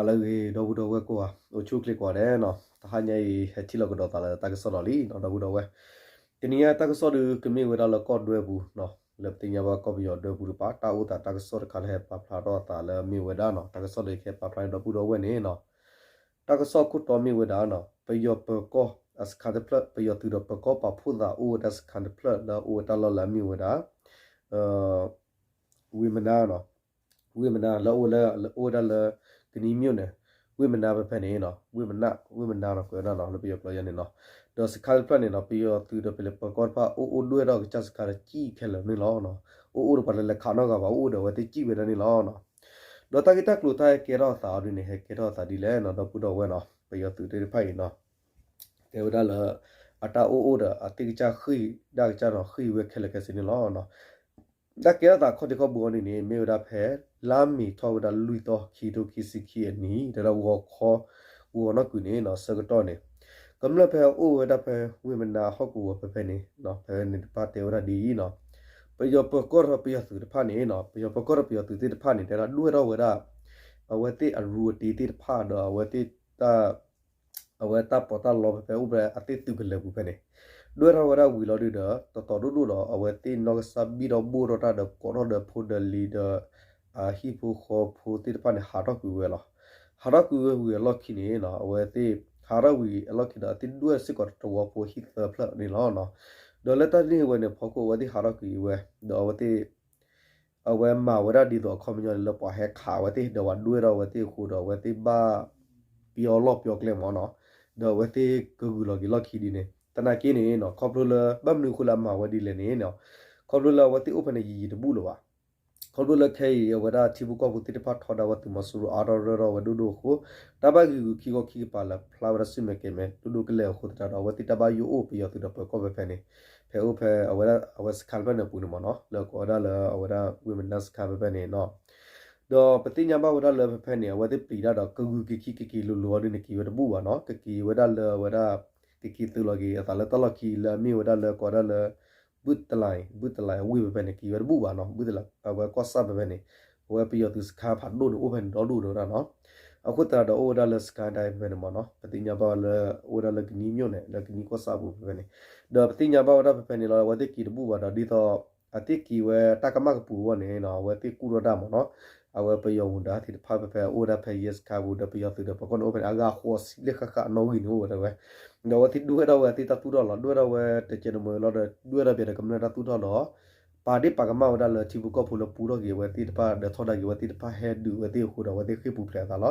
လၢအဂ့ၤ ဒီပုၢ်ဒီဝဲၢ်ကိးဂၤ အိၣ်ဆူၣ်အိၣ်ချ့ကိးဂၤဒဲးနီၤ, တဟါညါအံၤ ဟဲထံၣ်လိာ်ကဒီးသးလၢတၢ်ကစီၣ်ဒီးလံနီၤ ဒီပုၢ်ဒီဝဲၢ်, တနံၤညါတၢ်ကစီၣ်ဒုးကမ့ၢ်ဝဲဒၣ်လၢကီၢ်ဒွဲပူၤနီၤ, လၢပသ့ၣ်ညါဘၣ်ကီၢ်ပယီၤဒွဲပူၤတပၤ တၢ်အိၣ်သးတၢ်ကစီၣ်တခါလၢဟဲပာ်ဖျါထီၣ်အသးလၢမ့ၢ်ဝဲဒၣ်နီၤ, တၢ်ကစီၣ်ဒီးကဟဲပာ်ဖျါန့ၣ် ဒီပုၢ်ဒီဝဲၢ်န့ၣ်နီၤ, တၢ်ကစီၣ်ခိၣ်တီမ့ၢ်ဝဲဒၣ်နီၤ, ပယီၤပၢၤကီၢ်အစခါတဖျၢၣ် ပယီၤသုးဒီးပၢၤကီၢ်ပာ်ဖှိၣ်သးအိၣ်ဝဲဒၣ်စခါတဖျၢၣ်လၢအအိၣ်ဝဲတၢ်လီၢ်လၢအမ့ၢ်ဝဲဒၣ် ဝ့ၢ်မနါနီၤ, ဝ့ၢ်မနါလၢအိၣ်လၢ အိၣ်ဝဲဒၣ်လၢ ကနံၤမၠိၣ်န့ၣ်, ဝ့ၢ်မနါဖဲဖဲန့ၣ်နီၤ, ဝ့ၢ်မနါ ဝ့ၢ်မနါနီၤ ကွဲးဝဲဒၣ်နီၤ လၢပယီၤကျိာ်ယဲန့ၣ်နီၤ, ဒီးစခါတဖျၢၣ်န့ၣ်နီၤ ပယီၤသုးဒီးပလဲၤပၢၤကီၢ်တဖၣ် အိၣ်အိၣ်ဒွဲၣ်ထီၣ်ကစၢ်စခါဒီးကံၣ်ခဲလၢာ်န့ၣ်လီၤ. အိၣ်အိၣ်ဒီးပှၤတလဲၤခးနီတဂၤဘၣ် အိၣ်အိၣ်ဒီးအဝဲသ့ၣ်ကံၣ်ဝဲဒၣ်န့ၣ်လီၤ. ဒီးတၢ်ဂ့ၢ်တၢ်ကျိၤတၢ်ဟဲကဲထီၣ်အသးအီၤဒ်န့ၣ် ဟဲကဲထီၣ်အသးဒ်လဲၣ်နီၤ ဒီပုၢ်ဒီဝဲၢ်နီၤ, ပယီၤသုးသ့ၣ်တဖၣ်အံၤနီၤ တဲဝဲဒၣ်လၢ အတၢ်အိၣ်အိၣ်ဒီးအသ့ၣ်ကစၢ်ဃ့ၢ်ဒၣ်ကစၢ်နီၤ ဃ့ၢ်ဝဲခဲလၢာ်ခဲဆ့န့ၣ်လီၤ. တၢ်ကဲထီၣ်သးခီၣ်ထံးခီၣ်ဘိအီၤဒ်န့ၣ် မ့ၢ်ဝဲဒၣ်ဖဲ လါမ့ၤထီၣ်ဝဲဒၣ်လွံၢ်သီ ခံထိခံဆံခံအနံၣ် တဲဒၣ်ဂီၤခီ ဂီၤနီၢ်ကွံာ်န့ၣ်နီၤ ဆၢကတီၢ်န့ၣ် ကမျၢၢ်ဖဲအိၣ်ဝဲဒၣ်ဖဲဝ့ၢ်မနါအဟီၣ်ကဝီၤဖဲဖဲန့ၣ် ဖဲန့ၣ်တဖၣ်တဲဝဲဒၣ်ဒ်အံၤနီၤ, ပယီၤပၢၤကီၢ်ဒီးပယီၤသုးတဖၣ်န့ၣ်နီၤ ပယီၤပၢၤကီၢ်ဒီးပယီၤသုးသ့ၣ်တဖၣ်န့ၣ် တဲဒၣ်ဒွဲၣ်ထီၣ်ဝဲဒၣ် အဝဲသ့ၣ်အရူအတ့သ့ၣ်တဖၣ်ဒီးအဝဲသ့ၣ်တၢ် အဝဲတၢ်ပီးတၢ်လီဖဲဖဲအိၣ်ဖဲအသ့ၣ်သုးကလၢၤပူၤဖဲန့ၣ် ဒွဲၣ်ထီၣ်ဝဲဒၣ်ဝံၤလီၤဒုးဒီး တတီၤဒိၣ်ဒိၣ်ဒီး အဝဲသ့ၣ်နီၢ်ကစၢ်ဘံၣ်ထီၣ်ဘိၣ်ထီၣ်တၢ်ဒီးကိးထီၣ်ဒီးဖိဒီးလံၤဒီး အဟံၣ်ဖိဃီဖိသ့ၣ်တဖၣ်န့ၣ် ဟးထီၣ်ကွံာ်ဝဲလီၤ. ဟးထီၣ်ကွံာ်ဝဲဝံၤအလီၢ်ခံန့ၣ်နီၤ အဝဲသ့ၣ် ဟးထီၣ်ဝံၤအလီၢ်ခံဒီး အသ့ၣ်ဒွဲၣ်စ့ၢ်ကီးတဝီဖိဟံၣ်သၢဖျၢၣ်န့ၣ်လီၤ. ဒီးလၢတၢ်န့ၣ်ဝဲန့ၣ် ဖီခိၣ်အဝဲသ့ၣ်ဟးထီၣ်ကွံာ်ဝဲ ဒီးအဝဲသ့ၣ် အဝဲမၤဝဲဒၣ်ဒ်သိးအခီပညီန့ၣ်လၢပှၤဟဲခးအဝဲသ့ၣ် ဒီးပှၤဒွဲၣ်ထီၣ်အဝဲသ့ၣ်အဃိဒီး အဝဲသ့ၣ်ဘၣ်ပျီလီၢ်ပျီကျဲမ့ၢ်နီၤ, ဒီးအဝဲသ့ၣ်ကဂုာ်လီၤက့ၤလီၢ်ခံဒ်န့ၣ် သနာ်က့န့ၣ်နီၤ ခီဖျိလၢ ဘၣ်မနုၤအဃိလၢအမၤဝဲဒ်လဲၣ်န့ၣ်နီၤ ခီဖျိလၢအဝဲသ့ၣ်အိၣ်ဖဲန့ၣ်ယံာ်ယံာ်တဘူၣ်လၢၤဘၣ်. ခီဖျိလၢခဲအံၤ အဝဲဒၣ်ထံဖိကီၢ်ဖိသ့ၣ်တဖၣ်ထီဒါဝဲသုးမီၤစိရိၤအါထီၣ် ရၢၢ်ထီၣ်ဝဲဒိၣ်ဒိၣ်အဃိ တၢ်ဘၣ်ဂံာ်ဂူာ်ခံခီခံကပၤလၢဖျါဝဲဒၣ်စုမဲာ်ကဲၤမဲာ် ဒိၣ်ဒိၣ်ကလဲာ်အဃိသတးဒီး အဝဲသ့ၣ်တၢ်ဘၣ်ယိၣ်အိၣ်ပယီၤသုးဒီးပၢၤကီၢ်ဖဲဖဲန့ၣ် ဖဲအိၣ်ဖဲအဝဲဒၣ် အဝဲစခါတဖျၢၣ်န့ၣ်အပူၤန့ၣ်မ့ၢ်နီၤ လၢကိးဝဲဒၣ်လၢအဝဲဒၣ်ဝ့ၢ်မနါစခါဖဲဖဲန့ၣ်နီၤ ဒီးပသ့ၣ်ညါဘၣ်ဝဲဒၣ်လၢဖဲဖဲန့ၣ် အဝဲသ့ၣ်ပျံၤတၢ်ဒီး ကဂုာ်က့ၤခံကက့ၤလိၤလိၤအီၤဒ်န့ၣ် က့ၤဝဲတဘူၣ်ဘၣ်နီၤ ကက့ၤဝဲဒၣ်လၢအဝဲဒၣ် ကက့ၤသုးလီၤက့ၤအသးလၢတၢ်လီၢ်ခံလၢအမ့ၢ်ဝဲဒၣ်လၢကိးဝဲဒၣ်လၢ ဘုတလၢၣ် ဘုတလၢၣ်အဝ့ၢ်ဖဲဖဲန့ၣ် က့ၤဝဲတဘူၣ်ဘၣ်နီၤ ဘုတလၢၣ် အဝဲကီၢ်ဆၣ်ဖဲဖဲန့ၣ် အဝဲပယီၤသုးစခါဖးဒိၣ်န့ၣ် အိၣ်ဖဲန့ၣ်ဒီဒူၣ်ဒိၣ်ဝဲဒၣ်နီၤ အဃိသတးဒီးအိၣ်ဝဲဒၣ်လၢစကဲဒဲးဖဲဖဲန့ၣ်မ့ၢ်နီၤ ပသ့ၣ်ညါဘၣ်လၢ အိၣ်ဝဲဒၣ်လၢကနံၤမၠိၣ်န့ၣ် လၢကနံၤကီၢ်ဆၣ်အပူၤဖဲဖဲန့ၣ် ဒီးပသ့ၣ်ညါဘၣ်ဝဲဒၣ်ဖဲဖဲန့ၣ်လီၤ အဝဲသ့ၣ်က့ၤတဘူၣ်ဘၣ်ဒီးဒ်သိး အသ့ၣ်က့ၤဝဲတၢ်ကမၣ်ကပူၤအဂီၢ်န့ၣ်နီၤ အဝဲသ့ၣ်ကူၣ်ထီၣ်တၢ်မ့ၢ်နီၤ အဝဲပယီၤဝူၤဒၣ်သ့ၣ်တဖၣ်ဖဲဖဲအိၣ်ဝဲဒၣ်ဖဲယဲစခါပူၤဒီးပယီၤသုးဒီးပၢၤကီၢ်န့ၣ်အိၣ်ဖဲန့ၣ် အဂၤဃိးဆံဘျဲၣ်ဃၣ်ဃၣ်အနီၣ်ဂံၢ်န့ၣ်အိၣ်ဝဲဒၣ်ဝဲ ဒီးအဝဲသ့ၣ်ဒွဲၣ်ထီၣ်ဝဲအသ့ၣ်တၢ်သူၣ်ထီၣ်လီၤ ဒွဲၣ်ထီၣ်ဝဲတကဲးတမှဲၤလီၤဒီး ဒွဲၣ်ထီၣ်ပှဲၤဒီးကမျၢၢ်တၢ်သူၣ်ထီၣ်ဒီး ပာ်ဒ့ၣ်ပာ်ကမၣ်ဝဲဒၣ်လၢထံဖိကီၢ်ဖိလၢပူထီၣ်က့ၤအဝဲသ့ၣ်တဖၣ် ဒီးထီဒါက့ၤအဝဲသ့ၣ်တဖၣ်ဟဲဒုးအဝဲသ့ၣ်အဃိဒီး အဝဲသ့ၣ်ဃ့ၢ်ပူၤဖျဲးအသးလီၤ.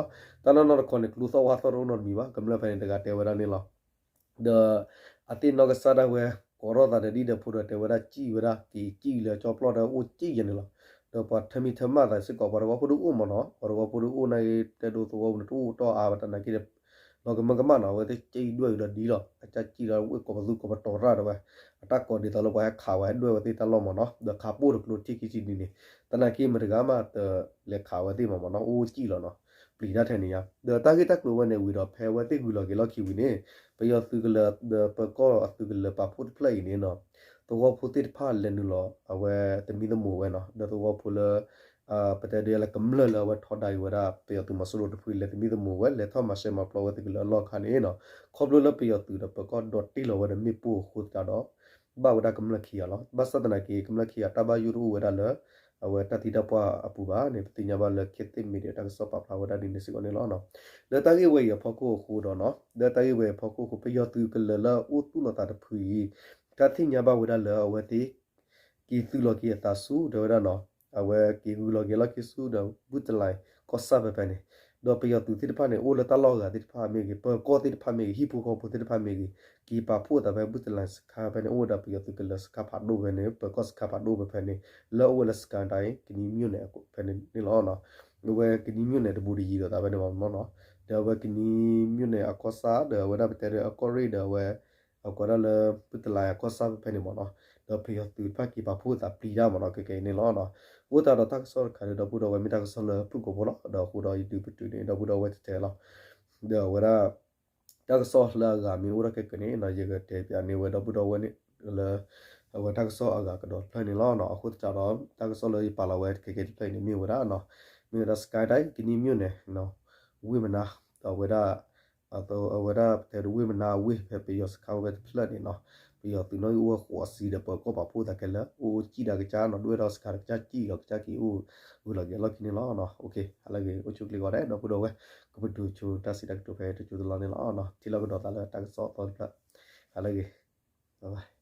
တၢ်နီၢ်နီၢ်တခီန့ၣ် ကျိသီၣ်ဝၣ်သီၣ်တအိၣ်နီတမံၤဘၣ် ကမျၢၢ်ဖဲန့ၣ်တဂၤတဲဝဲဒၣ်န့ၣ်လီၤ. ဒီး အသ့ၣ်နီၢ်ကစၢ်ဒၣ်ဝဲ ကိးထီၣ်သးဒီးဒ်ဒီးဖိဒီးတဲဝဲဒၣ်စံၣ်ဝဲဒၣ် က့ၤစံၣ်လၢကၠီပျီၢ်ဒီးအိၣ်စံၣ်ယဲန့ၣ်လီၤ. ဒီးပှၤထၢမံထၢမၣ်သးစ့ၢ်ကီး ပှၤသဝီဖိတအိၣ်မ့ၢ်နီၤ ပှၤသဝီဖိတအိၣ်န့ၣ် တဲဒိသဝီပူၤန့ၣ် တအိၣ်တီၢ်အါဘၣ်တနာ်က့ဒီး လီၤကမၢကမၣ်နီၤ အဝဲသ့ၣ်စံၣ်ဒွဲၣ်က့ၤဒီးဒ်လီၤ အတၢ်စံၣ်လီၤဝ့ၢ်ကိးပသူကိးပတီၤရၣ်ဒီးဝဲ အတၢ်ကိးဒ်သိးလၢပှၤဟဲခးဝဲဒွဲၣ်ဝဲသ့ၣ်တၢ်လီၢ်မ့ၢ်နီၤ ဒီးခးပိၢ်တကျိထံခံဆံနံၤန့ၣ် တနာ်က့မတၤတဂၤမးတလဲၤခးဝဲသ့ၣ်မ့ၢ်နီၤ အိၣ်စံၣ်လီၤနီၤ ပျံၤတၢ်ထဲန့ၣ်ညါ ဒီးတၢ်ဂ့ၢ်တၢ်ကျိၤဝဲန့ၣ်ဝံၤဒီး ဖဲအဝဲသ့ၣ်ဂုၤလီၤက့ၤလီၢ်ခံဝံၤန့ၣ် ပယီၤသုးကလၢၤဒီးပၢၤကီၢ်အသုးကလၢၤပာ်ဖှိၣ်တဖျၢၣ်အံၤန့ၣ်နီၤ သဝီဖိသ့ၣ်တဖၣ်လဲၤနုာ်လီၤ အဝဲသမံသမိးဝဲနီၤ ဒီးသဝီဖိလၢ ပတဲဒ်လဲၣ်ကမျၢၢ်လၢအဝဲထီဒါက့ၤဝဲဒၣ် ပယီၤသုးမီၤစိရိၤတဖုလဲၤသမံသမိးဝဲ လဲၤထီၣ်မၤစဲမၤပျီဝဲသုးကလၢၤအလီၢ်အခါန့ၣ်နီၤ ခီဖျိလၢပယီၤသုးဒီးပၢၤကီၢ်ဒီးတ့ၢ်လီၤဝဲဒီးမ့ၣ်ပိၢ်အဃိသတးဒီး ဘၣ်ဝဲဒၣ်ကမျၢၢ်ခံဂၤလီၤ. ဘၣ်ဆၣ်သနာ်က့ ကမျၢၢ်ခံဂၤတၢ်ဘၣ်ယိၣ်တအိၣ်ဝဲဒၣ်လၢ အဝဲတၢ်သံတၢ်ပှၢ်အပူၤဘၣ်န့ၣ် ပသ့ၣ်ညါဘၣ်လၢ ခေတ်သစ် Media တၢ်ကစီၣ်ပာ်ဖျါဝဲဒၣ်ဒ်န့ၣ်စ့ၢ်ကီးန့ၣ်လီၤ. လၢတၢ်ဂ့ၢ်ဝဲအံၤအဖီခိၣ်အဃိဒီးနီၤ လၢတၢ်ဂ့ၢ်ဝဲအံၤအဖီခိၣ်အဃိ ပယီၤသုးကလၢၤလၢအအိၣ်သူၣ်လီၤသးတဖုအံၤ တၢ်သ့ၣ်ညါဘၣ်ဝဲဒၣ်လၢအဝဲသ့ၣ် က့ၤသုးလီၤက့ၤအသးဆူဒီးဝဲဒၣ်နီၤ အဝဲက့ၤဂုၤလီၤက့ၤလီၢ်ခံဆူဒီး ဘုတလၢ် ကီၢ်ဆၣ်ဖဲဖဲန့ၣ် ဒီးပယီၤသုးသ့ၣ်တဖၣ်န့ၣ် အိၣ်လၢတၢ်လီၢ်အဂၤသ့ၣ်တဖၣ်မ့ၢ်ဂ့ၤ ပၢၤကီၢ်သ့ၣ်တဖၣ်မ့ၢ်ဂ့ၤ ဟံၣ်ဖိဃီဖိသ့ၣ်တဖၣ်မ့ၢ်ဂ့ၤ က့ၤပာ်ဖှိၣ်အသးဖဲဘုတလၢ်စခါဖဲန့ၣ် အိၣ်ဝဲဒၣ်ပယီၤသုးကလၢၤစခါဖးဒိၣ်ဖဲန့ၣ် ပၢၤကီၢ်စခါဖးဒိၣ်ဖဲဖဲန့ၣ် လၢအအိၣ်ဝဲလၢ စကဲဒဲး ကနံၤမၠိၣ်န့ၣ်ဖဲန့ၣ်န့ၣ်လီၤ. အဝဲကနံၤမၠိၣ်န့ၣ်တဘူးတယံၤဒီးသးဖဲန့ၣ်မ့ၢ်နီၤ ဒီးအဝဲကနံၤမၠိၣ်န့ၣ်အကီၢ်ဆၣ် ဒီးအဝဲဒၣ်ပတဲဒီးအကီၢ်ရ့ၣ်ဒီးအဝဲ အကိးဒၣ်လၢ ဘုတလၢ်အကီၢ်ဆၣ်ဖဲဖဲန့ၣ်မ့ၢ်နီၤ ဒီးပယီၤသုးတဖၣ်က့ၤပာ်ဖှိၣ်အသးပျံၤတၢ်မ့ၢ်နီၤ ကဲကဲအံၤန့ၣ်လီၤ. အဃိသတးဒီးတၢ်ကစီၣ်တခါဒီး ဒီပုၢ်ဒီဝဲၢ်မ့ၢ်တၢ်ကစီၣ်လၢဖုၣ်ကိာ်ဖိလီၤ ဒီးအဃိဒီးယဒုးပတုာ်န့ၣ် ဒီပုၢ်ဒီဝဲၢ်တဲတဲလီၤ ဒီးအဝဲဒၣ် တၢ်ကစီၣ်လၢအဂၤမ့ၢ်အိၣ်ထီၣ်ခဲကနံၣ်န့ၣ်နီၤ ယကတဲပၠးန့ၢ်ဝဲဒီပုၢ်ဒီဝဲၢ်န့ၣ်လၢ အဝဲတၢ်ကစီၣ်အဂၤကဒီးတဖျၢၣ်န့ၣ်လီၤ. အဃိသတးဒီး တၢ်ကစီၣ်လၢယပာ်လီၤဝဲခဲကဲတဖျၢၣ်အံၤန့ၣ် မ့ၢ်ဝဲဒၣ် မ့ၢ်ဝဲဒၣ် စကဲဒဲး ကနံၤမၠိၣ်န့ၣ် ဝ့ၢ်မနါ, ဒီးအဝဲဒၣ် အဝဲဒၣ်ပတဲဒၣ်ဝ့ၢ်မနါဝ့ၢ်ဖဲပယီၤစခါဝဲတဖျၢၣ်န့ၣ်နီၤ, ပယီၤသုးနီၣ်ဂံၢ်အိၣ်ဝဲဃိးဆံဒီးပၢၤကီၢ်ပာ်ဖှိၣ်သးခဲလၢာ် အိၣ်ကံၣ်ဒၣ်ကစၢ်နီၤ ဒွဲၣ်ဒီးစခါဒီးကစၢ်ကံၣ်ဒီးကစၢ်က့ၤအိၣ်ဂုာ်လီၤက့ၤအလီၢ်ခံန့ၣ်လီၤ. ဟါလၢအဂ့ၤ အိၣ်ဆူၣ်ချ့ကိးဂၤဒဲး ဒီပုၢ်ဒီဝဲၢ် ကပတုာ်ဆိတၢ်စံးတၢ်ကတိၤဖဲတစိၤတလီၢ်န့ၣ်လီၤ. ထံၣ်လိာ်ကဒီးသးလၢတၢ်ကစီၣ်အသီတဖျၢၣ်, ဟါလၢအဂ့ၤ, bye bye.